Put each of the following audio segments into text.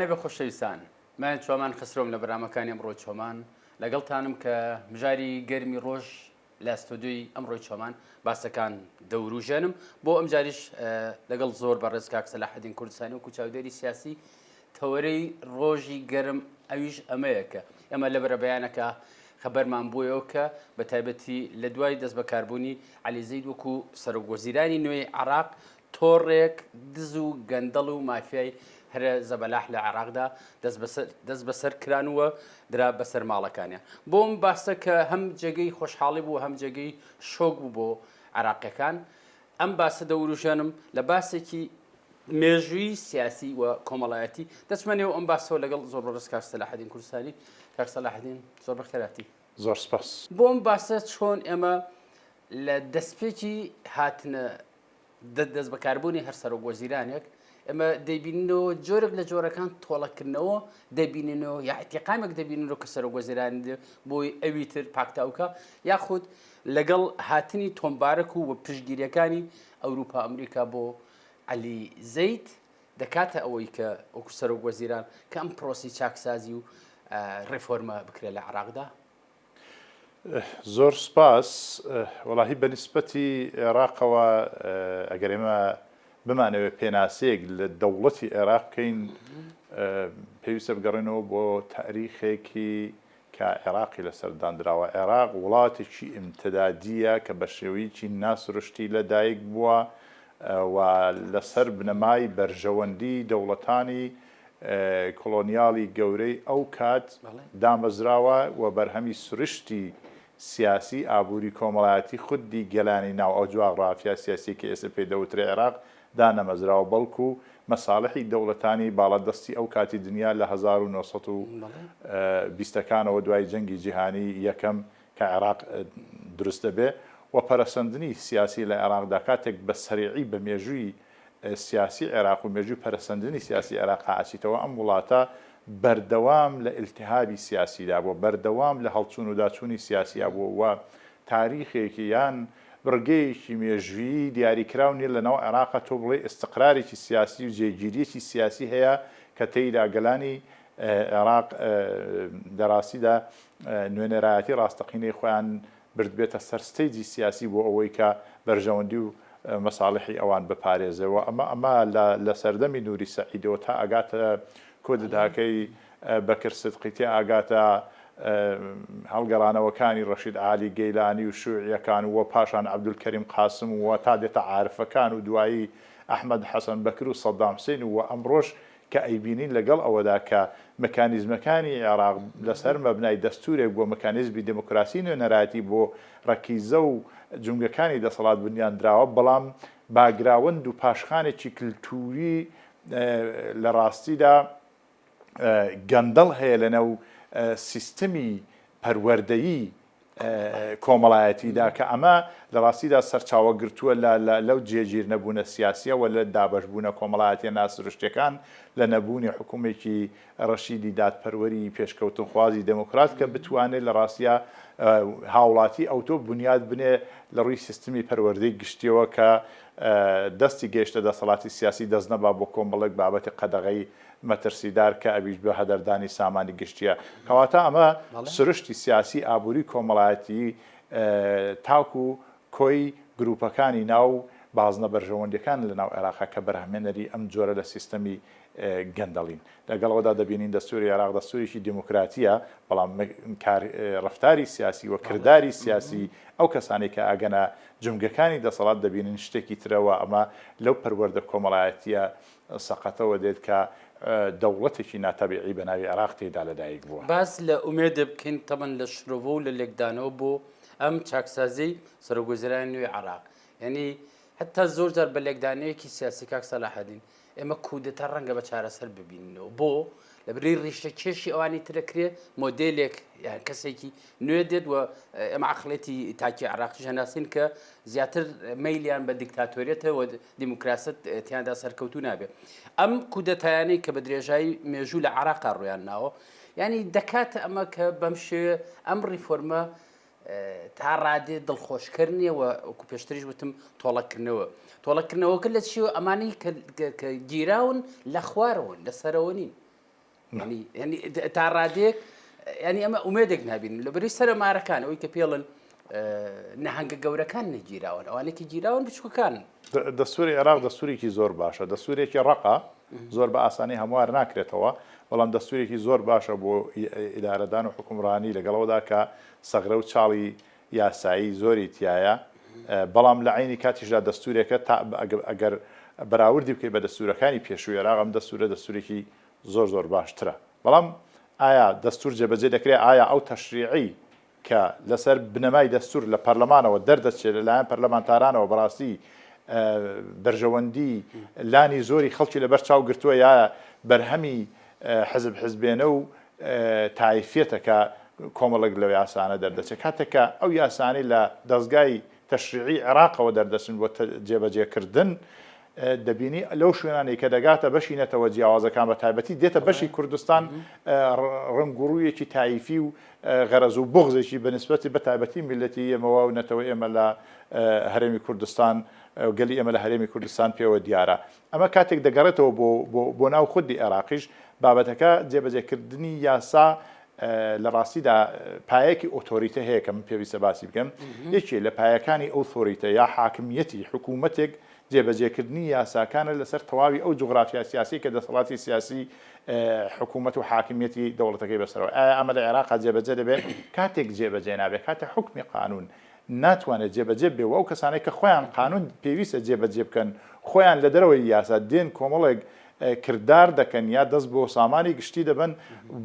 نەبێ خۆشەویستان من چۆمان خسرۆم لە بەرنامەکانی ئەمڕۆی چۆمان لەگەڵتانم کە مژاری گەرمی ڕۆژ لە ستۆدیۆی ئەمڕۆی چۆمان باسەکان دەوروژێنم بۆ ئەم جاریش لەگەڵ زۆر بەڕێز کاک سەلاحەدین کوردستانی وەکو چاودێری سیاسی تەوەرەی ڕۆژی گەرم ئەویش ئەمەیە کە ئێمە لە بەرەبەیانەکە خەبەرمان بوویەوە کە بە تایبەتی لە دوای دەست بەکاربوونی عەلی زەید وەکو سەرۆک وەزیرانی نوێی عراق تۆڕێک دز و گەندەڵ و مافیای هەرە زەبەلاح لە عێراقدا دەست بەسەر کران و درا بەسەر ماڵەکانیان. بۆم باسە کە هەم جێگەی خۆشحاڵی بوو هەم جێگەی شۆک بوو بۆ عێراقیەکان. ئەم باسە دەوروژێنم لە باسێکی مێژووی سیاسی و کۆمەڵایەتی دەچمە نێو ئەم باسەوە لەگەڵ زۆر بەڕێز کاک سەلاحەدین کوردستانی. کاک سەلاحەدین زۆر بەخێرهاتی. زۆر سپاس. بۆم باسە چۆن ئێمە لە دەستپێکی هاتنە دەستبەکاربوونی هەر سەرۆک وەزیرانێک ئێمە دەیبیننەوە جۆرێک لە جۆرەکان تۆڵەکردنەوە دەبیننەوە یا ئەتیقامێک دەبیننەوە کە سەرۆک وەزیران بۆی ئەوی تر پاکتاوکە یاخود لەگەڵ هاتنی تۆمبارەک و پشتگیریەکانی ئەوروپا ئەمریکا بۆ عەلی زەید دەکاتە ئەوەی کە وەکو سەرۆک وەزیران کە ئەم پرۆسی چاکسازی و ڕێفۆرمە بکرێت لە عراقدا؟ زۆر سوپاس. وەڵاهی بە نیسبەتی عێراقەوە ئەگەر ئێمە بمانەوێت پێناسەیەک لە دەوڵەتی عێراق بکەین پێویستە بگەڕێنەوە بۆ تاریخێکی کە عێراقی لەسەر دانراوە. عێراق وڵاتێکی ئیمتدادییە کە بە شێوەیەکی ناسروشتی لەدایک بووە و لەسەر بنەمای بەرژەوەندی دەوڵەتانی کۆڵۆنیاڵی گەورەی ئەو کات دامەزراوە و بەرهەمی سروشتی سیاسی، ئابووری، کۆمەڵایەتی خودی گەلانی ناو ئەو جواغڕافیا سیاسیەی کە ئێستا پێی دەوترێ عێراق دانەمەزراوە بەڵکو مەساڵحی دەوڵەتانی باڵادەستی ئەو کاتی دنیا لە 1920 ەکانەوە دوای جەنگی جیهانی یەکەم کە عێراق دروست دەبێ و پەرەسەندنی سیاسی لە عێراقدا کاتێک بە سەریعی بە مێژووی سیاسی عێراق و مێژووی پەرەسەندنی سیاسی عێراقا ئەچیتەوە، ئەم وڵاتە بەردەوام لە ئیلتیهابی سیاسیدا بووە، بەردەوام لە هەڵچوون و داچوونی سیاسیا بووە و تاریخێکی یان بڕگەیەکی مێژوویی دیاریکراو نییە لەناو عێراقا تۆ بڵێی ئیستقرارێکی سیاسی و جێگیرییەکی سیاسی هەیە کە تێیدا گەلانی عێراق لە ڕاستیدا نوێنەرایەتی ڕاستەقینەی خۆیان بردبێتە سەر ستەیجی سیاسی بۆ ئەوەی کە بەرژەوەندی و مەساڵحی ئەوان بپارێزێ و ئەمە ئەمە لە لە سەردەمی نوری سەعیدەوە تا ئەگاتە کودتاکەی بەکر سدقی تێ ئاگاتە هەڵگەڕانەوەکانی ڕەشید عالی گەیلانی و شوعیەکان و پاشان عەبدولکەریم قاسم و تا دێتە عارفەکان و دوایی ئەحمەد حەسەن بەکر و سەدام حسین و ئەمڕۆش کە ئەیبینین لەگەڵ ئەوەدا کە مکانیزمەکانی عێراق لەسەر مەبنای دەستورێک بۆ مکانیزمی دێموکراسی نوێنەرایەتی بۆ ڕەکیزە و جومگەکانی دەسەڵات بنیاندراوە، بەڵام باگراوەند و پاشخانێکی کلتوری لە ڕاستیدا گەندەڵ هەیە لەناو سیستمی پەروەردەیی کۆمەڵایەتیدا کە ئەمە لە ڕاستیدا سەرچاوە گرتووە لە لەو جێگیر نەبوونە سیاسیە و لە دابەشبوونە کۆمەڵایەتیە ناسروشتیەکان لە نەبوونی حکومێکی ڕەشیدی دادپەروەری پێشکەوتنخوازی دێمۆکرات کە بتوانێت لە ڕاستیا هاوڵاتی ئەوتۆ بنیات بنێ لە ڕووی سیستمی پەروەردەی گشتیەوە کە دەستی گەیشتە دەسەڵاتی سیاسی دەست نەبا بۆ کۆمەڵێک بابەتی قەدەغەی مەترسیدار کە ئەویش بە هەدەردانی سامانی گشتیە. کەواتە ئەمە سروشتی سیاسی، ئابووری، کۆمەڵایەتی تاکو کۆی گروپەکانی ناو بازنە بەرژەوەندیەکان لە ناو عێراقا کە بەرهەمهێنەری ئەم جۆرە لە سیستەمی گەندەڵین. لەگەڵ ئەوەدا دەبینین دەستوری عێراق دەستورێکی دیموکراتیە، بەڵام کار ڕەفتاری سیاسی و کرداری سیاسی ئەو کەسانەی کە ئەگەنە جومگەکانی دەسەڵات دەبینین شتێکی ترە و ئەمە لەو پەروەردە کۆمەڵایەتیە سەقەتەوە دێت کە دەوڵەتێکی ناتەبیعی بە ناوی عێراق تێیدا لەدایک بووە. باس لە ئومێدێ بکەین تەبەن لە شرۆڤە و لە لێکدانەوە بۆ ئەم چاکسازیەی سەرۆکوەزیرانی نوێی عێراق یانی هەتا زۆر جار بە لێکدانەوەیەکی سیاسی کاک سەلاحەدین ئێمە کودەتا ڕەنگە بە چارەسەر ببینینەوە بۆ لەبری ڕیشە کێشی ئەوانی ترەکرێ مۆدێلێک یان کەسێکی نوێ دێت و ئێمە عقلێتی تاکی عراقیش هەناسین کە زیاتر مەیلیان بە دیکتاتۆریەتە و دیموکراست تیاندا سەرکەوتوو نابێت ئەم کودەتایانەی کە بە درێژایی مێژوو لە عراقا ڕویان ناوە ینی دەکاتە ئەمە کە بەم شێوێ ئەم ڕیفۆرمە تا ڕادێ دڵخۆشکەر نییە و وەکو پێشتریش وتم تۆڵەکردنەوە تۆڵەکردنەوەکە لە چیەوە ئەمانەی کە گیراون لە خوارەوەن لە سەرەوە نین. ینی تا ڕادێک ینی ئەمە ئومێدێک نبینم لە بەری سەرە مارەکان ئەوی کە پێڵن نەهەنگە گەورەکان نەگیراون ئەوانێکی گیراون بچووکەکان. دەستوری عێراق دەستورێکی زۆر باشە دەستورێکی ڕەقە زۆر بە ئاسانی هەموار ناکرێتەوە بەڵام دەستورێکی زۆر باشە بۆ ئیدارەدان و حکومڕانی لەگەڵەوەدا کە سەغرە و چاڵی یاسایی زۆری تایە بەڵام لە عینی کاتیشدا دەستورێکە تا ئەگەر بەراوردی بکەی بە دەستورەکانی پێشووی عێراق ئەم دەستورە دەستورێکی زۆر زۆر باشترە بەڵام ئایا دەستور جێبەجێ دەکرێت ئایا ئەو تەشریعی کە لەسەر بنەمای دەستور لە پەرلەمانەوە دەردەچێت لەلایەن پەرلەمانتارانەوە بەڕاستی بەرژەوەندی لانی زۆری خەڵکی لەبەر چاو گرتووە یا بەرهەمی حزب حزبێنە و تایفیەتە کە کۆمەڵێک لەو یاسانە دەردەچێت کاتێک کە ئەو یاسانەی لە دەزگای تەشریعی عێراقەوە دەردەچن بۆ جێبەجێکردن دەبینی لەو شوێنانەی کە دەگاتە بەشی نەتەوە جیاوازەکان بە تایبەتی دێتە بەشی کوردستان ڕەنگ و ڕوویەکی تایفی و غەرەز و بوغزێکی بە نسبەتی بە تایبەتی میللەتی ئێمەوە و نەتەوەی ئێمە لە هەرێمی کوردستان گەلی ئێمە لە هەرێمی کوردستان پێوە دیارە. ئەمە کاتێک دەگەڕێتەوە بۆ بۆ ناو خودی عێراقیش بابەتەکە جێبەجێکردنی یاسا لە ڕاستیدا پایەکی ئۆتۆریتە هەیە کە من پێویستە باسی بکەم یەکێ لە پایەکانی ئەوتۆریتە یا حاکمیەتی حکوومەتێک جێبەجێکردنی یاساکانە لەسەر تەواوی ئەو جوغرافیا سیاسیەی کە دەسەڵاتی سیاسی حکوومەت و حاکمیەتی دەوڵەتەکەی بەسەرەوە. ئایا ئەمە لە عێراقا جێبەجێ دەبێت؟ کاتێک جێبەجێ نابێت، کاتێک حوکمی قانوون ناتوانێت جێبەجێ بێ و ئەو کەسانەی کە خۆیان قانوون پێویستە جێبەجێ بکەن خۆیان لە دەرەوەی یاسا دێن کۆمەڵێک کردار دەکەن یا دەست بۆ سامانی گشتی دەبەن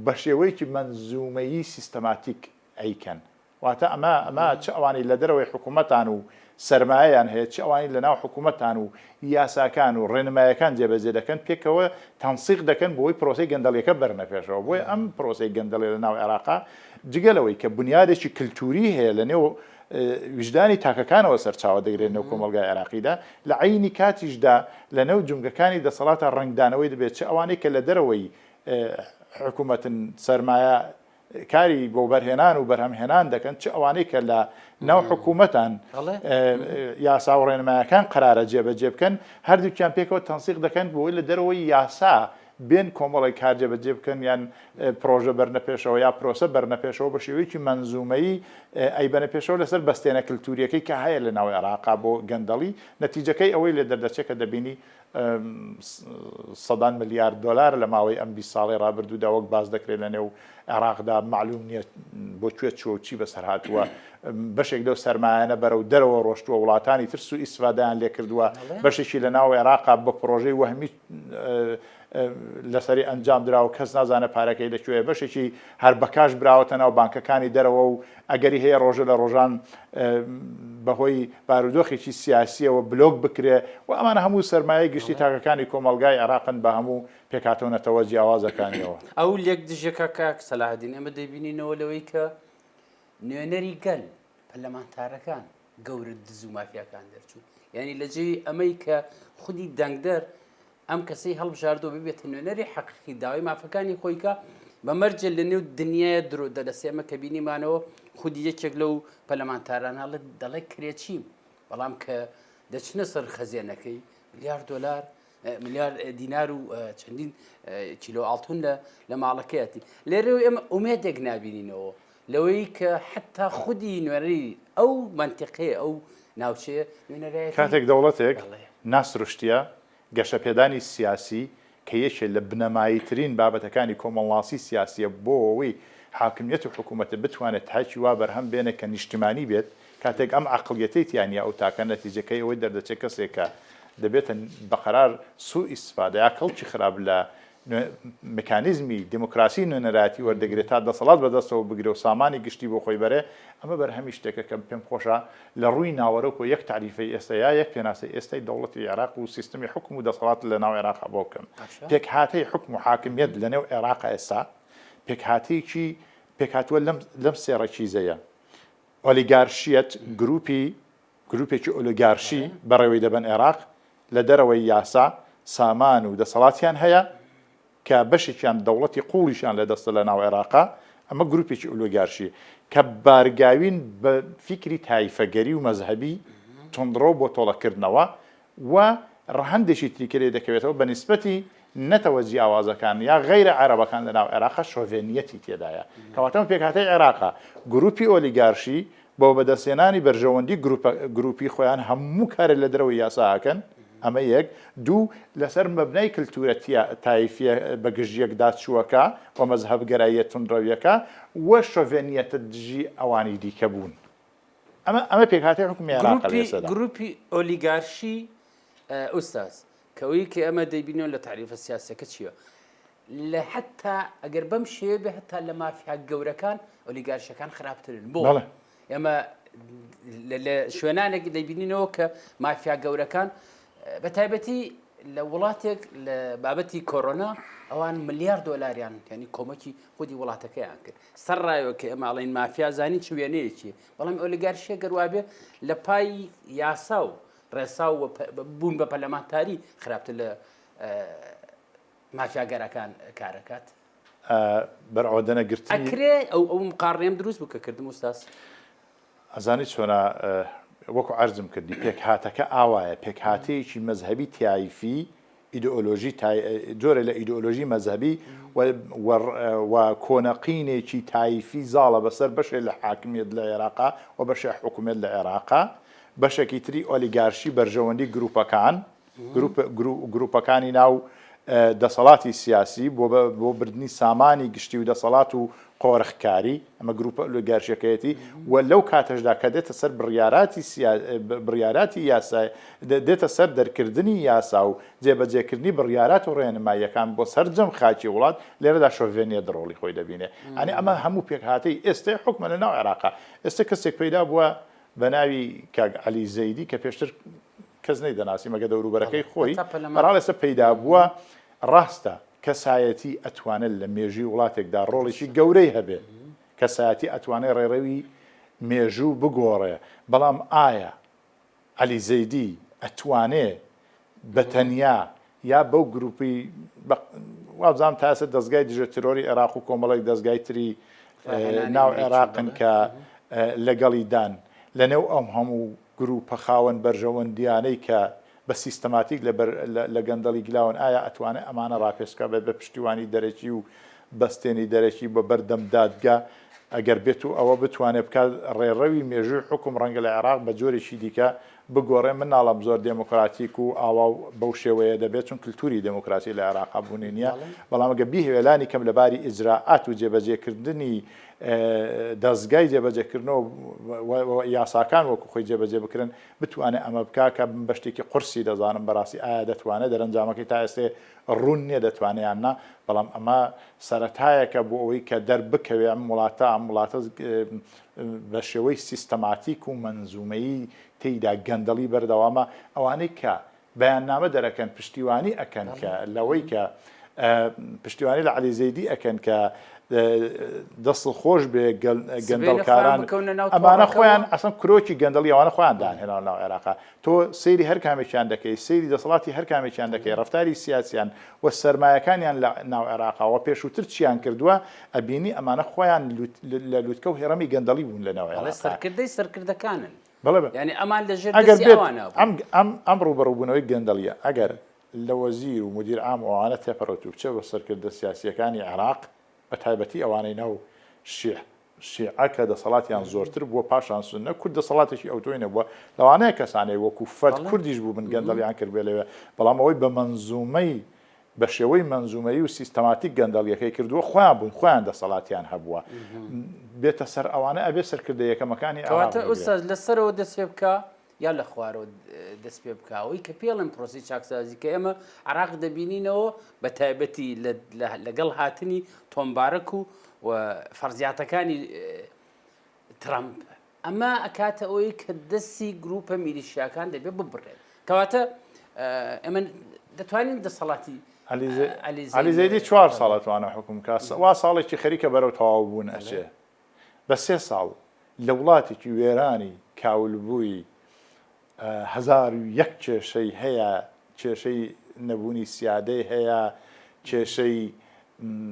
بە شێوەیەکی مەنزومەیی سیستەماتیک ئەیکەن. واتە ئەمە ئەمە چ ئەوانەی لە دەرەوەی حکوومەتان و سەرمایەیان هەیە، چ ئەوانەی لە ناو حکوومەتان و یاساکان و ڕێنمایەکان جێبەجێ دەکەن، پێکەوە تەنسیق دەکەن بۆ ئەوەی پرۆسەی گەندەڵییەکە بەرنە پێشەوە. بۆیە ئەم پرۆسەی گەندەڵی لە ناو عێراقا جگە لەوەی کە بونیادێکی کلتووری هەیە لە نێو ویژدانی تاکەکانەوە سەرچاوە دەگرێت نێو کۆمەڵگای عێراقیدا، لە عەینی کاتیشدا لە نێو جومگەکانی دەسەڵاتا ڕەنگدانەوەی دەبێت، چ ئەوانەی کە لە دەرەوەی حکوومەتن سەرمایە کاری بۆ بەرهێنان و بەرهەمهێنان دەکەن، چ ئەوانەی کە لە ناو حکوومەتان یاسا و ڕێنمایەکان قەرارە جێبەجێ بکەن، هەردووکیان پێکەوە تەنسیق دەکەن بۆی لە دەرەوەی یاسا بێن کۆمەڵێک کار جێبەجێ بکەن یان پرۆژە بەرنە پێشەوە یا پرۆسە بەرنە پێشەوە بە شێوەیەکی مەنزومەیی ئەیبەنە پێشەوە لەسەر بەستێنە کلتوریەکەی کە هەیە لە ناو عێراقا بۆ گەندەڵی، نەتیجەکەی ئەوەی لێ دەردەچێت کە دەبینی سەدان ملیار دۆلار لە ماوەی ئەم 20 ساڵەی ڕابردوودا وەک باس دەکرێت لە نێو عێراقدا مەعلوم نییە بۆ کوێ چووە و چی بەسەر هاتووە بەشێک لەو سەرمایانە بەرەو دەرەوە ڕۆشتووە وڵاتانی تر سوء ئیستفادەیان لێکردووە بەشێکی لە ناو عێراقا بە پڕۆژەی وەهمی لەسەری ئەنجام دراوە کەس نازانێت پارەکەی لە کوێیە بەشێکی هەر بەکاش براوەتە ناو بانکەکانی دەرەوە و ئەگەری هەیە ڕۆژە لە ڕۆژان بەهۆی بارودۆخێکی سیاسیەوە بلۆک بکرێ و ئەمانە هەموو سەرمایەی گشتی تاکەکانی کۆمەڵگای عێراقن بە هەموو پێکهاتە و نەتەوە جیاوازەکانیەوە. ئەو لێک دژەکە کاک سەلاحەدین ئێمە دەیبینینەوە لەوەی کە نوێنەری گەل، پەرلەمانتارەکان، گەورە دز و مافیاکان دەرچوون. یانی لە جێی ئەمەی کە خودی دەنگدەر ئەم کەسەی هەڵبژاردووە ببێتە نوێنەری حەقیقی داوای مافەکانی خۆی کە بە مەرجێ لە نێو دنیای درۆ دەلەسێ ئەمە کە بینیمانەوە خودی یەکێک لەو پەرلەمانتارانە دەڵێ کرێچیم بەڵام کە دەچنە سەر خەزێنەکەی ملیار دۆلار ملیار دینار و چەندین کیلۆ ئاڵتون لە لە ماڵەکەیەتی لێرەوە ئێمە ئومێدێک نابینینەوە لەوەی کە حتا خودی نوێنەری ئەو مەنتیقەیە ئەو ناوچەیە نوێنەرایەتی کاتێک دەوڵەتێک ناسروشتیە گەشەپێدانی سیاسی کە یەکێ لە بنەماییترین بابەتەکانی کۆمەڵناسی سیاسیە بۆ ئەوەی حاکمیەت و حکومەت بتوانێت تاکی وا بەرهەم بێنێ کە نیشتمانی بێت کاتێک ئەم عەقڵیەتەی تیا نیە ئەو تاکە نەتیجەکەی ئەوەی دەردەچێت کەسێک کە دەبێتە بەقەرار سوء ئیستفادە یا کەڵکی خراپ لە مکانیزمی دیموکراسی نوێنەرایەتی وەردەگرێت تا دەسەڵات بەدەستەوە بگرێ و سامانی گشتی بۆ خۆی بەرێ، ئەمە بەرهەمی شتێکە کە پێم خۆشە لە ڕووی ناوەرۆکەوە یەک تاریفەی ئێستا یا یەک پێناسەی ئێستای دەوڵەتی عێراق و سیستمی حوکم و دەسەڵات لە ناو عێراقا بۆ بکەم. پێکهاتەی حوکم و حاکمیەت لە نێو عێراقا ئێستا پێکهاتەیەکی پێکهاتووە لەم لەم سێ ڕەکیزەیە، ئۆلیگارشیەت، گروپی گروپێکی ئۆلیگارشی بەڕێوەی دەبەن عێراق، لە دەرەوەی یاسا سامان و دەسەڵاتیان هەیە کە بەشێکیان دەوڵەتی قوڵیشیان لە دەستە لە ناو عێراقا، ئەمە گروپێکی ئۆلیگارشی کە بارگاوین بە فیکری تایفەگەری و مەزهەبی توندڕەو بۆ تۆڵەکردنەوە و ڕەهەندێکی تری کە لێ دەکەوێتەوە بە نیسبەتی. نەتەوە جیاوازەکان یا غەیرە عەرەبەکان لە ناو عێراقا شۆڤێنیەتی تێدایە. کەواتە ئەم پێکهاتەی عێراقە گروپی ئۆلیگارشی بۆ بەدەستهێنانی بەرژەوەندی گروپە گروپی خۆیان هەموو کارێک لە دەرەوەی یاسا ئەکەن، ئەمە یەک. دوو، لەسەر مەبنای کلتورە تایفیە بەگژیەکداچووەکە و مەزهەبگەراییە توندڕەویەکە و شۆڤێنیەتە دژی ئەوانی دیکە بوون. ئەمە ئەمە پێکهاتەی حوکمی عێراقە لە گروپی ئێستادا. گروپی ئۆلیگارشی ئوستاز کە ئەوەی کە ئێمە دەیبینەوە لە تەعریفە سیاسیەکە چییە؟ لە حتا ئەگەر بەم شێوەیە بێ هەتا لە مافیا گەورەکان ئۆلیگارشەکان خراپترن بۆ بەڵێ. ئێمە لە شوێنانێک دەیبینینەوە کە مافیا گەورەکان بە تایبەتی لە وڵاتێک لە بابەتی کۆرۆنا ئەوان ملیار دۆلاریان یعنی کۆمەکی خودی وڵاتەکەیان کرد سەر ڕایەوە کە ئێمە ئەڵێن مافیا زانین چ وێنەیەکی بەڵام ئۆلیگارشیە گەروابێ لە پای یاسا و ڕێسا و بوون بە پەرلەمانتاری خراپتر لە مافیاگەرەکان کارەکات. بەرعۆدەنەگرتنی. ئەکرێ ئەو ئەو مقاڕنەیەم دروست بوو کە کردم ئوستاز؟ ئەزانی چۆنە وەکو عەرزم کردی پێکهاتەکە ئاوایە پێکهاتەیەکی مەزهەبی تایفی ئیدئۆلۆژی جۆرێ لە ئیدئۆلۆژی مەزهەبی و کۆنەقینێکی تایفی زاڵە بەسەر بەشێ لە حاکمیەت لە عێراقا و بەشێ حکومەت لە عێراقا بەشێکی تری ئۆلیگارشی بەرژەوەندی گروپەکان گروپەکانی ناو دەسەڵاتی سیاسی بۆ بردنی سامانی گشتی و دەسەڵات و قۆرخکاری، ئەمە گروپە ئۆلیگارشیەکەیەتی و لەو کاتەشدا کە دێتە سەر بڕیاراتی بڕیاراتی یاسای دێتە سەر دەرکردنی یاسا و جێبەجێکردنی بڕیارات و ڕێنماییەکان بۆ سەرجەم خاکی وڵات لێرەدا شۆڤێنیەت ڕۆڵی خۆی دەبینێ. یانی ئەمە هەموو پێکهاتەی ئێستەی حوکمە لە ناو عێراقا. ئێستە کەسێک پەیدا بووە بە ناوی کاک عەلی زەیدی کە پێشتر کەس نەیدەناسی مەگە دەوروبەرەکەی خۆی، بەرحاڵ ئێستا پەیدا بووە، ڕاستە کەسایەتی ئەتوانێت لە مێژووی وڵاتێکدا ڕۆڵێکی گەورەی هەبێ، کەسایەتی ئەتوانێت ڕێڕەوی مێژوو بگۆڕێ، بەڵام ئایا عەلی زەیدی ئەتوانێ بە تەنیا یا بەو گروپی وابزانم تا ئێستا دەزگای دژە ترۆری عێراق و کۆمەڵێک دەزگای تری ناو عێراقن کە لەگەڵی دان لەنێو ئەم هەموو گروپە خاوەن بەرژەوەندیانەی کە بە سیستەماتیک لە لە گەندەڵی گلاون ئایا ئەتوانێت ئەمانە ڕاپێچ بکات بە پشتیوانی دەرەکی و بەستێنی دەرەکی بە بەردەم دادگا ئەگەر بێت و ئەوە بتوانێت بکات ڕێڕەوی مێژووی حوکم ڕەنگە لە عێراق بە جۆرێکی دیکە بگۆڕێ، من ناڵێم زۆر دێموکراتیک و ئاوا و بەو شێوەیە دەبێت، چون کلتوری دێموکراسی لە عێراقا بوونی نییە، بەڵام ئەگەر بیهەوێ لانی کەم لە باری ئیجرائات و جێبەجێکردنی دەزگای جێبەجێکردنەوە و یاساکان وەکو خۆی جێبەجێ بکرێن، بتوانێ ئەمە بکا کە من بە شتێکی قورسی دەزانم بەڕاستی ئایا دەتوانێ دەرەنجامەکەی تا ئێستێ ڕوون نییە دەتوانێ یان نا، بەڵام ئەمە سەرەتایەکە بۆ ئەوەی کە دەربکەوێ ئەم وڵاتە ئەم وڵاتە بە شێوەی سیستەماتیک و مەنزومەیی تێیدا گەندەڵی بەردەوامە، ئەوانەی کە بەیاننامە دەرەکەن پشتیوانی ئەکەن کە لەوەی کە پشتیوانی لە عەلی زەیدی ئەکەن کە دەست خۆش بێ گەندەڵکاران ئەمانە خۆیان ئەسڵەن کرۆکی گەندەڵی ئەوانە خۆیان دانهێناوە ناو عێراقا تۆ سەیری هەر کامێکیان دەکەی سەیری دەسەڵاتی هەر کامێکیان دەکەی ڕەفتاری سیاسیان و سەرمایەکانیان لە ناو عێراقا و پێشووتر چیان کردووە ئەبینی ئەمانە خۆیان لە لوتکە و هێڕەمی گەندەڵی بوون لە ناو بەڵێ عێراقا. سەرکردەی سەرکردەکانن. بەڵێ بە. یانی ئەمان لە ژێر ئەگەر دەستی بێت ئەوانە بوون. ئەم ئەم ئەم ڕووبەڕووبوونەوەی گەندەڵییە ئەگەر لە وەزیر و مودیر عام و ئەوانە تێپەڕێت و بچێت بۆ سەرکردە سیاسییەکانی عێراق بە تایبەتی ئەوانەی ناو شیع شیعە کە دەسەڵاتیان زۆرتر بووە پاشان سوننە، کورد دەسەڵاتێکی ئەوتۆی نەبووە، لەوانەیە کەسانێک وەکو فەرد کوردیش بووبن گەندەڵیان کردبێ لەوێ، بەڵام ئەوەی بە مەنزومەی بە شێوەی مەنزومەیی و سیستەماتیک گەندەڵیەکەی کردووە خۆیان بوون، خۆیان دەسەڵاتیان هەبووە. بێتە سەر ئەوانە ئەبێ سەرکردە یەکەمەکانی عێراق کەواتە بگرێ. ئوستاز لە سەرەوە دەست پێ بکا یا لە خوارەوە دەست پێ بکا ئەوەی کە پێڵێن پرۆسەی چاکسازی کە ئێمە عراق دەبینینەوە بە تایبەتی لەگەڵ هاتنی تۆم بارک و و فەرزیاتەکانی ترامپ ئەمە ئەکاتە ئەوەی کە دەستی گروپە میلیشیاکان دەبێت ببڕێت کەواتە ئێمە دەتوانین دەسەڵاتی علی زەیدی چوار ساڵ ئەتوانێ حوکم بکا وا ساڵێکی خەریکە بەرەو تەواو بوون ئەچێ بە سێ ساڵ لە وڵاتێکی وێرانی کاولبووی 1001 کێشەی هەیە، کێشەی نەبوونی سیادەی هەیە، کێشەی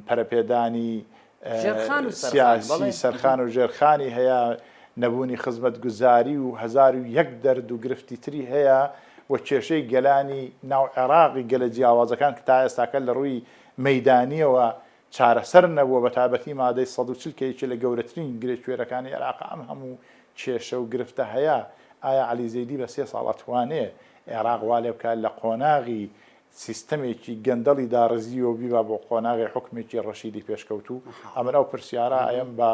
پەرەپێدانی سیاسی سەرخان و ژێرخانی هەیە، نەبوونی خزمەتگوزاری و 1001 دەرد و گرفتی تری هەیە. و کێشەی گەلانی ناو عێراقی گەلە جیاوازەکان کە تا ئێستاکە لە ڕووی مەیدانیەوە چارەسەر نەبووە بەتایبەتی مادەی 140 کە یەکێ لە گەورەترین گرێ کوێرەکانی عێراقە ئەم هەموو کێشە و گرفتە هەیە ئایا عەلی زەیدی بە سێ ساڵ ئەتوانێ عێراق وا لێ بکات لە قۆناغی سیستەمێکی گەندەڵی داڕزیوە و بیبا بۆ قۆناغی حوکمێکی ڕەشیدی پێشکەوتوو؟ ئەمن ئەو پرسیارە ئەیەم بە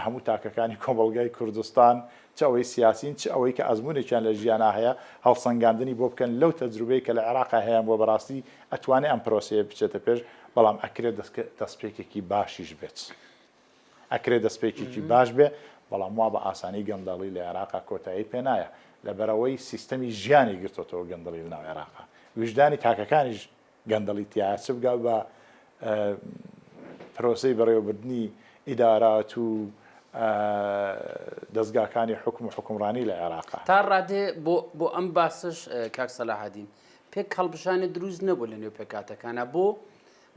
هەموو تاکەکانی کۆمەڵگای کوردستان، چ ئەوەی سیاسین، چ ئەوەی کە ئەزموونێکیان لە ژیانا هەیە، هەڵسەنگاندنی بۆ بکەن لەو تەجروبەی کە لە عێراقا هەیان بووە بەڕاستی ئەتوانێ ئەم پرۆسەیە بچێتە پێش، بەڵام ئەکرێ دەستپێکێکی باشیش بێت. ئەکرێ دەستپێکێکی باش بێ، بەڵام وا بە ئاسانی گەندەڵی لە عێراقا کۆتایی پێ نایە، لەبەرئەوەی سیستەمی ژیانی گرتۆتەوە گەندەڵی لەناو عێراقا، ویژدانی تاکەکانیش گەندەڵی تیایە، چ بگا بە پرۆسەی بەڕێوەبردنی ئیدارات و دەزگاکانی حوکم و حوکمڕانی لە عێراقا. تا ڕادەیە بۆ ئەم باسەش کاک سەلاحەدین، پێک هەڵبژانە دروست نەبوو لە نێو پێکهاتەکانا، بۆ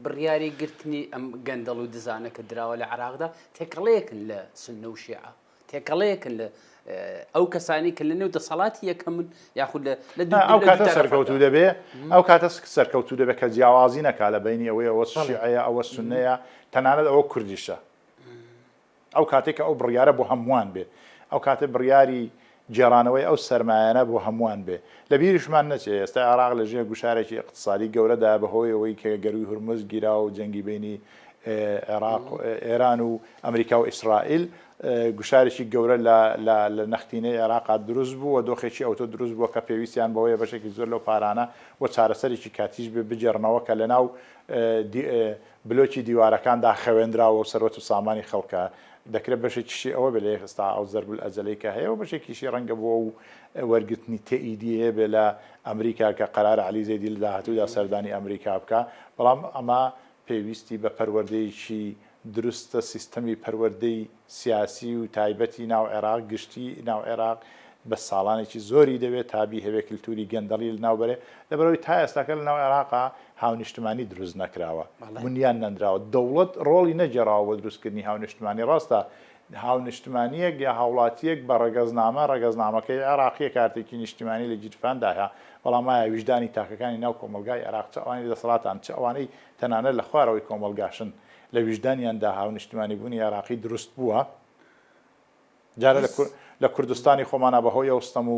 بڕیاری گرتنی ئەم گەندەڵ و دزانە کە دراوە لە عێراقدا تێکەڵەیەکن لە سوننە و شیعە، تێکەڵەیەکن لە ئەو کەسانی کە لە نێو دەسەڵاتی یەکەمن یاخود لە لە دوو ئەو کاتە سەرکەوتوو دەبێ ئەو کاتە سەرکەوتوو دەبێت کە جیاوازی نەکا لە بینی ئەوەی ئەوە شیعەیە ئەوە سوننەیە تەنانەت ئەوە کوردیشە. ئەو کاتەی کە ئەو بڕیارە بۆ هەمووان بێ، ئەو کاتەی بڕیاری گێڕانەوەی ئەو سەرمایانە بۆ هەمووان بێ. لە بیریشمان نەچێ ئێستا عێراق لە ژێر گوشارێکی ئیقتسادی گەورەدایە بە هۆی ئەوەی کە گەرووی هورمز گیرا و جەنگی بەینی عێراق ئێران و ئەمریکا و ئیسرائیل گوشارێکی گەورە لە لە لە نەختینەی عێراقا دروست بوو و دۆخێکی ئەوتۆ دروست بووە کە پێویستیان بەوەیە بەشێکی زۆر لەو پارانە بۆ چارەسەرێکی کاتیش بێ بگێڕنەوە کە لەناو بلۆکی دیوارەکاندا خەوێنراوە و سەروەت و سامانی خەڵکە، دەکرێت بەشێکیشی ئەوە بێت لە ئێستا ئەو زەربولئەجەلەی کە هەیە و بەشێکیشی ڕەنگە بۆ ئەو وەرگرتنی تەئیدیەیە بێت لە ئەمریکا کە قەرارە عەلی زەیدی لە داهاتوودا سەردانی ئەمریکا بکا، بەڵام ئەمە پێویستی بە پەروەردەیەکی دروستە، سیستەمی پەروەردەی سیاسی و تایبەتی ناو عێراق، گشتی ناو عێراق بە ساڵانێکی زۆری دەوێت تا بیهەوێ کلتوری گەندەڵی لەناو بەرێ، لەبەرئەوەی تا ئێستاکە لەناو عێراقا هاونیشتمانی دروست نەکراوە، بنیان نەنراوە، دەوڵەت ڕۆڵی نەگێڕاوە بۆ دروستکردنی هاونیشتمانی، ڕاستە هاونیشتمانییەک یا هاوڵاتییەک بە ڕەگەزنامە، ڕەگەزنامەکەی عێراقییە، کارتێکی نیشتیمانی لە گیرفاندا هەیە، بەڵام ئایا ویژدانی تاکەکانی ناو کۆمەڵگای عێراق چ ئەوانەی دەسەڵاتان چ ئەوانەی تەنانەت لە خوارەوەی کۆمەڵگاشن لە ویژدانیاندا هاونیشتمانیبوونی عێراقی دروست بووە؟ جارە لە کوردستانی خۆمانا بە هۆی ئەو ستەم و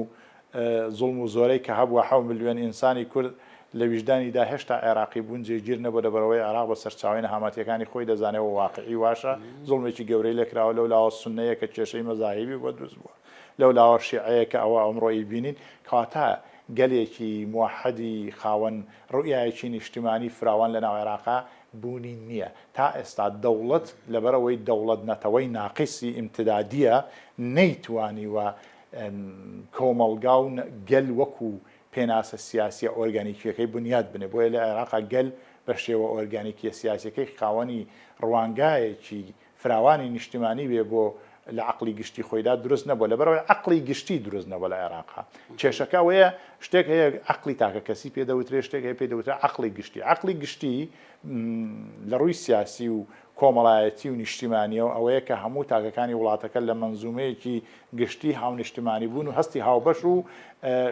زوڵم و زۆرەی کە هەبووە حەو ملیۆن ئینسانی کورد لە ویژدانیدا هێشتا عێراقی بوون جێگیر نەبووە لەبەرئەوەی عێراق بە سەرچاوەی نەهامەتیەکانی خۆی دەزانێ و واقعی واشە زوڵمێکی گەورەی لێکراوە لەو لاوە سوننەیە کە کێشەی مەزاهیبی بۆ دروست بووە لەو لاوە شیعەیە کە ئەوە ئەمڕۆ ئیبینین کەواتە گەلێکی موەحەدی خاوەن ڕوئیایەکی نیشتیمانی فراوان لەناو عێراقا بوونی نییە. تا ئێستا دەوڵەت لەبەرئەوەی دەوڵەت نەتەوەی ناقیسی ئیمتدادییە نەیتوانیوە کۆمەڵگا و گەل وەکو پێناسە سیاسییە ئۆرگانیکییەکەی بنیات بنێ. بۆیە لە عێراقا گەل بە شێوە ئۆرگانیکییە سیاسییەکەی خاوەنی ڕوانگایەکی فراوانی نیشتیمانی بێ بۆ لە عەقڵی گشتی خۆیدا دروست نەبووە لەبەرئەوەی عەقڵی گشتی دروست نەبووە لە عێراقا کێشەکە ئەوەیە شتێک هەیە عەقڵی تاکە کەسی پێ دەوترێ شتێک هەیە پێی دەوترێ عەقڵی گشتی عەقڵی گشتی لە ڕووی سیاسی و کۆمەڵایەتی و نیشتیمانیەوە ئەوەیە کە هەموو تاکەکانی وڵاتەکە لە مەنزومەیەکی گشتی هاونیشتمانی بوون و هەستی هاوبەش و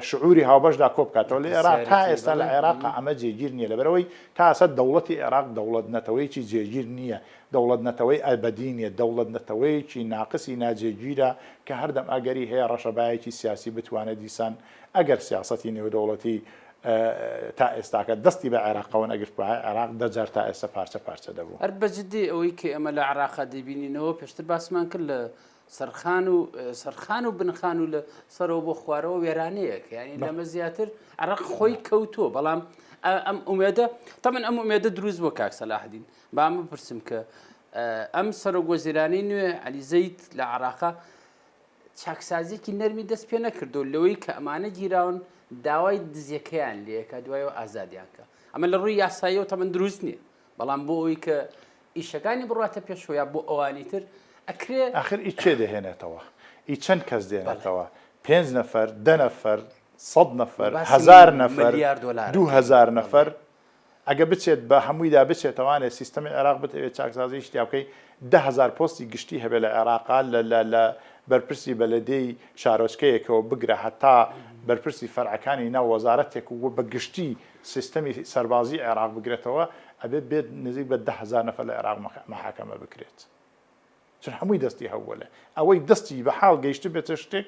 شعوری هاوبەشدا کۆبکاتەوە لە عێراق تا ئێستا لە عێراق ئەمە جێگیر نییە لەبەرئەوەی تا ئێستا دەوڵەتی عێراق دەوڵەت نەتەوەیەکی جێگیر نییە دەوڵەت نەتەوەی ئەبەدی نیە، دەوڵەت نەتەوەیەکی ناقسی ناجێگیرە کە هەردەم ئەگەری هەیە ڕەشەبایەکی سیاسی بتوانێت دیسان ئەگەر سیاسەتی نێودەوڵەتی تا ئێستاکە دەستی بە عێراقەوە نەگرتبایە عێراق دە جار تا ئێستا پارچە پارچە دەبوو. هەر بە جدی ئەوەی کە ئێمە لە عێراقا دەیبینینەوە پێشتر باسمان کرد لە سەرخان و سەرخان و بنخان و لە سەرەوە بۆ خوارەوە وێرانەیەک یعنی لەمە زیاتر عراق خۆی کەوتووە بەڵام ئەم ئومێدە تەمن ئەم ئومێدە دروست بۆ کاک سەلاحدین با بپرسم کە ئەم سەرۆک وەزیرانی نوێ علی زەید لە عراقا چاکسازیکی نەرمی دەست پێ نەکردو لەوەی کە ئەمانە گیراون داوای دزیەکەیان لەکە دوایەوە ئازادیان کە ئەمە لە ڕووی یاساییەوە تەمەن دروست نییە بەڵام بۆ ئەوی کە ئیشەکانی بڕواتە پێشەوە یا بۆ ئەوانی تر ئەکرێ. ئاخر ئی کێ دەهێنێتەوە؟ ئی چەند کەس دێنێتەوە؟ پێنج نەفەر، دە نەفەر، سەد نەفەر، باسی هەزار نەفەر، ملیار دۆلار دوو ئەکەین. هەزار بەڵێ. نەفەر؟ ئەگە بچێت بە هەموویدا بچێتەوانێ سیستەمی عێراق بتەوێت چاکسازیی تیا بکەی 10,000 پۆستی گشتی هەبێ لە عێراقا لە لە لە بەرپرسی بەلەدێی شارۆچکەیەکەوە بگرە هەتا بەرپرسی فەرعەکانی ناو وەزارەتێک و بە گشتی سیستەمی سەربازی عێراق بگرێتەوە ئەبێ بێت نزیک بە 10هزار نەفەر لە عێراق محاکەمە بکرێت چون هەمووی دەستی هەبووە لە ئەوەی دەستی بە حاڵ گەیشت بێتە شتێک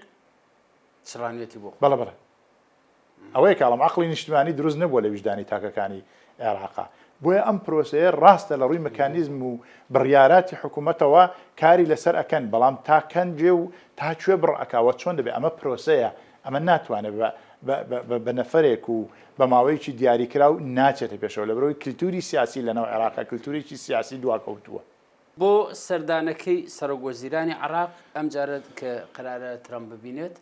چڕانێتی بۆ بەڵێ بەڵێ ئەوەیە کاڵم عقلی نیشتمانی دروست نەبووە لە ویژدانی تاکەکانی عێراقا بۆیە ئەم پرۆسەیە ڕاستە لە ڕووی مکانیزم و بڕیاراتی حکوومەتەوە کاری لەسەر ئەکەن بەڵام تا کەنجێ و تا کوێ بڕ ئەکاوە چۆن دەبێت ئەمە پرۆسەیە ئەمە ناتوانێت بە نەفرێک و بە ماوەیەکی دیاریکراو ناچێتە پێشەوە لەبەرئەوەی کلتوری سیاسی لەناو عێراقا کلتورێکی سیاسی دواکەوتووە. بۆ سەردانەکەی سەرۆک وەزیرانی عێراق ئەمجارە کە قەرارە ترەمپ ببینێت،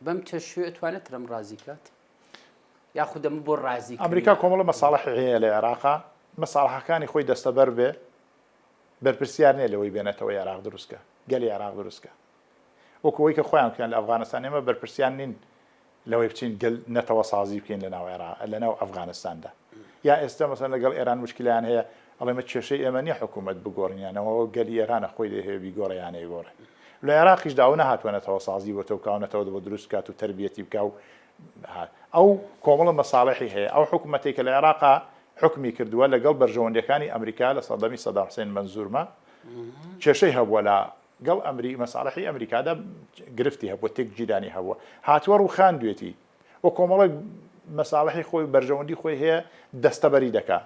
بەم تەشوێ ئەتوانێت ترەمپ ڕازی کات؟ یاخود ئەمە بۆ ڕازی ئەمریکا کۆمەڵە مەساڵحی هەیە لە عێراقا، مەساڵحەکانی خۆی دەستەبەر بێ، بەرپرسیار نییە لەوەی بێ نەتەوەی عێراق دروست کە، گەلی عێراق دروست کە. وەکو ئەوەی کە خۆیان وتیان لە ئەفغانستان ئێمە بەرپرسیار نین لەوەی بچین گەل نەتەوە سازی بکەین لە ناو عێراق لە ناو ئەفغانستاندا یا ئێستا مەسەن لەگەڵ ئێران مشکلیان هەیە ئەڵێ مە کێشەی ئێمە نییە حکوومەت بگۆڕینیانەوە گەلی ئێرانە خۆی دەیهەوێ بیگۆڕێ یان نەیگۆڕێ لە عێراقیشدا ئەو نەهاتووە نەتەوە سازی بۆ تۆ بکا و نەتەوە بۆ دروست بکات و تەربیەتی بکا و ئەو کۆمەڵە مەساڵحی هەیە ئەو حکوومەتێک کە لە عێراقا حکومی کردووە لەگەڵ بەرژەوەندیەکانی ئەمریکا لە سەردەمی سەدام حسێن مەنزورمە کێشەی هەبووە لە گەڵ ئەمری مەساڵحی ئەمریکادا گرفتی هەبووە، تێکگیرانی هەبووە، هاتووە ڕووخاندوێتی و کۆمەڵێک مەساڵحی خۆی و بەرژەوەندی خۆی هەیە دەستەبەری دەکا.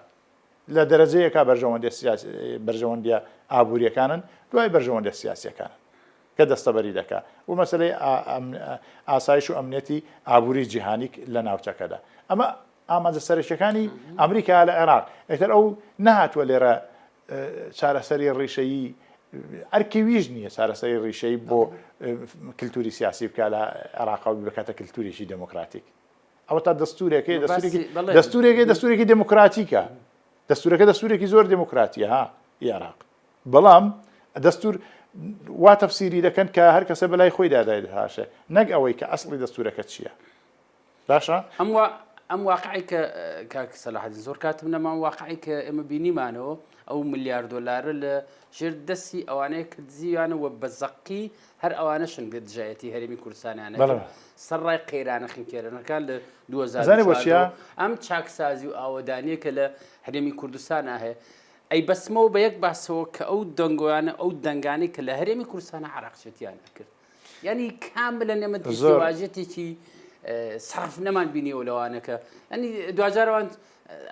لە دەرەجەیەکا بەرژەوەندیە سیاسی بەرژەوەندیە ئابووریەکانن، دوای بەرژەوەندیە سیاسیەکانن کە دەستەبەری دەکا و مەسەلەی ئاسایش و ئەمنیەتی ئابووری جیهانی لە ناوچەکەدا. ئەمە ئامانجە سەرەکیەکانی ئەمریکا لە عێراق. ئیتر ئەو نەهاتووە لێرە چارەسەری ڕیشەیی ئەرکی ویش نییە چارەسەری ڕیشەیی بۆ کللتوری سیاسی بکە لە عێراقا و بکاتە کللتورێکی دموکراتیک ئەوە تا دەستورێکی دەستورێکی دەستورێکی دەستورێکی دموکراتیکە دەستورەکە دەستورێکی زۆر دموکراتیە ها عێراق بەڵام دەستور وا تەفسیری دەکەن کە هەر کەسە بەلای خۆی دادای دەهاشێ نەک ئەوەی کە ئەسڵی دەستورەکە چییە باشە. ئەم وا ئەم واقعی کە کاک سەلاحەدین زۆر کاتم نەما ئەم واقعی کە ئێمە بینیمانەوە ئەو ملیار دۆلارە لە ژێر دەستی ئەوانەیە کە دزیویانە و بە زەقی هەر ئەوانەشن کە دژایەتی هەرێمی کوردستانیان بەڵێ. سەر ڕای قەیرانە خنکێرەکان لە ئەزانی بۆ چییە؟ 2014 ئەم چاکسازی و ئاوەدانیە کە لە هەرێمی کوردستانا هەیە ئەی بەسمەوە بە یەک باسەوە کە ئەو دەنگۆیانە ئەو دەنگانەی کە لە هەرێمی کوردستانە عراقچێتیان ئەکرد یانی کاملەن ئێمە ازدواجیەتێکی سەرف نەمان بینیەوە لەوانە کە ئەنی دواجار ئەوان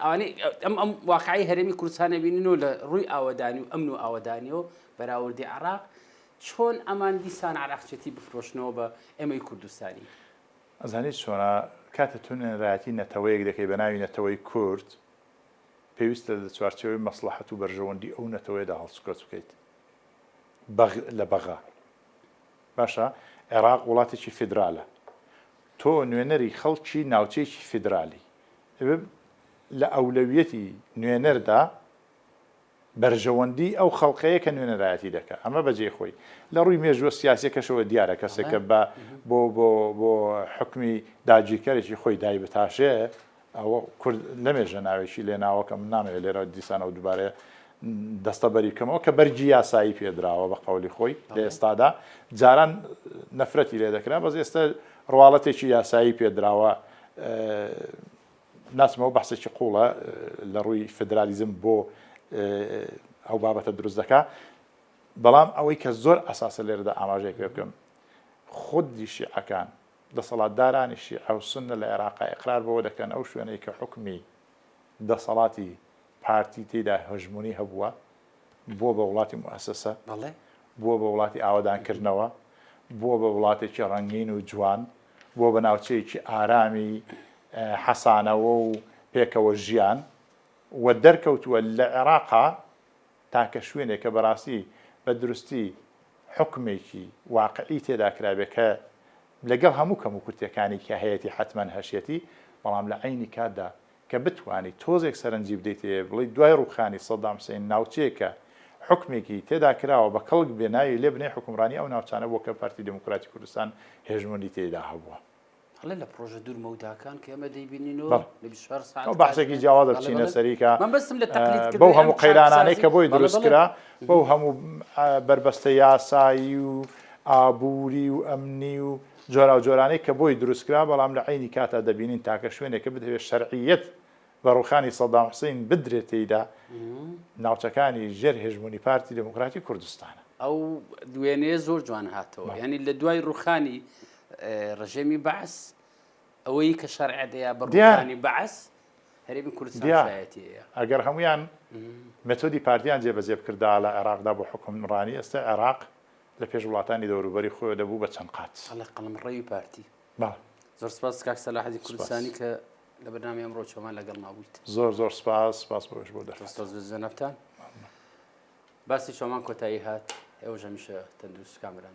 ئەوانەی ئەم ئەم واقعی هەرێمی کوردستانە بینن و لە ڕووی ئاوەدانی و ئەمن و ئاوەدانیەوە بەراوردی عراق چۆن ئەمان دیسان عراقچێتی بفرۆشنەوە بە ئێمەی کوردستانی ئەزانی چۆنە کاتە تۆ نوێنەرایەتی نەتەوەیەک دەکەی بە ناوی نەتەوەی کورد پێویستە لە چوارچێوەی مەسڵەحەت و بەرژەوەندی ئەو نەتەوەیەدا هەڵسوکەوت بکەیت بەغ لە بەغا باشە عێراق وڵاتێکی فیدرالە تۆ نوێنەری خەڵکی ناوچەیەکی فیدرالی لە ئەولەویەتی نوێنەردا بەرژەوەندی ئەو خەڵقەیە کە نوێنەرایەتی دەکە ئەمە بەجێ خۆی لە ڕووی مێژوە سیاسەکەشەوە دیارە کەسێکە بە بۆ بۆ بۆ حکمی داگیرکەرێکی خۆی دای بتاشێ ئەوە کورد لەمێژە ناوێکی لێ ناوە کە من نامەوێت لێرە دیسانەوە دووبارە دەستەبەری بکەمەوە کە بەرگی یاسایی پێدراوە بە قەولی خۆی لە ئێستادا جاران نەفرەتی لێ دەکرا بەس ئێستا ڕواڵەتێکی یاسایی پێدراوە ناچمەوە بەحسێکی قوڵە لە ڕووی فدرالیزم بۆ ئەو بابەتە دروست دەکا بەڵام ئەوەی کە زۆر ئەساسە لێرەدا ئاماژەیە پێ بکەم خودی شیعەکان دەسەڵاتدارانی شیعە و سوننە لە عێراقا ئیقرار بەوە دەکەن ئەو شوێنەی کە حوکمی دەسەڵاتی پارتی تێیدا هەژموونی هەبووە بووە بە وڵاتی موئەسەسە، بووە بە وڵاتی ئاوەدانکردنەوە، بووە بە وڵاتێکی ڕەنگین و جوان، بووە بە ناوچەیەکی ئارامی حەسانەوە و پێکەوە ژیان و دەرکەوتووە لە عێراقا تاکە شوێنێک کە بەڕاستی بە دروستی حوکمێکی واقعی تێدا کرابێ کە لەگەڵ هەموو کەموکورتیەکانی کە هەیەتی حەتمەن هەشیەتی، بەڵام لە عەینی کاتدا کە بتوانی تۆزێک سەرنجی بدەیتێ بڵێی دوای ڕووخانی سەدام حسین ناوچەیەک کە حوکمێکی تێدا کراوە بە کەڵک بێ ناوی لێ بنێی حوکمڕانی ئەو ناوچانە بووە کە پارتی دێموکراتی کوردستان هێژمۆنی تێیدا هەبووە. ئەڵێ لە پڕۆژە دوور مەوداکان کە ئێمە دەیبینین و بەڵێ. لە 24 سەعات ئەو بەحسێکی کاتژمێر جیاوازە بەڵێ بچینە بەڵێ سەری کە مەبەستم لە تەقلید بەو کردنی ئەم هەموو قەیرانانەی چاکسازی کە بۆی بەڵێ دروست بەڵێ کرا بەو هەموو بەربەستە یاسایی و ئابووری و ئەمنی و. جۆراوجۆرانەی کە بۆی دروستکرا، بەڵام لە عەینی کاتا دەبینین تاکە شوێنێک کە بتەوێت شەرعییەت بە ڕووخانی سەدام حوسەین بدرێت تێیدا ناوچەکانی ژێر هێژموونی پارتی دێموکراتی کوردستانە. ئەو وێنەیە زۆر جوان هاتەوە یانی لە دوای ڕووخانی ڕژێمی بەعس ئەوەی کە شەرع دەیا بە ڕووخانی بەعس هەرێمی کوردستان شایەتیەیە. ئەگەر هەموویان مێتۆدی پارتیان جێبەجێ بکردا لە عێراقدا بۆ حوکمڕانی ئێستا عێراق لە پێش وڵاتانی دەوروبەری خۆی دەبوو بە چەند قات. ئەڵێ قەڵەمڕەوی پارتی. بەڵێ. زۆر سپاس کاک سەلاحەدین کوردستانی کە لە بەرنامەی ئەمڕۆ چۆمان لەگەڵما بوویت. زۆر زۆر سپاس، سپاس بۆ ئێوەش بۆ دەرفەت. زۆر سپاس بۆ جەنابتان. باسی چۆمان کۆتایی هات. ئێوەش هەمیشە تەندروست و کامەران بن.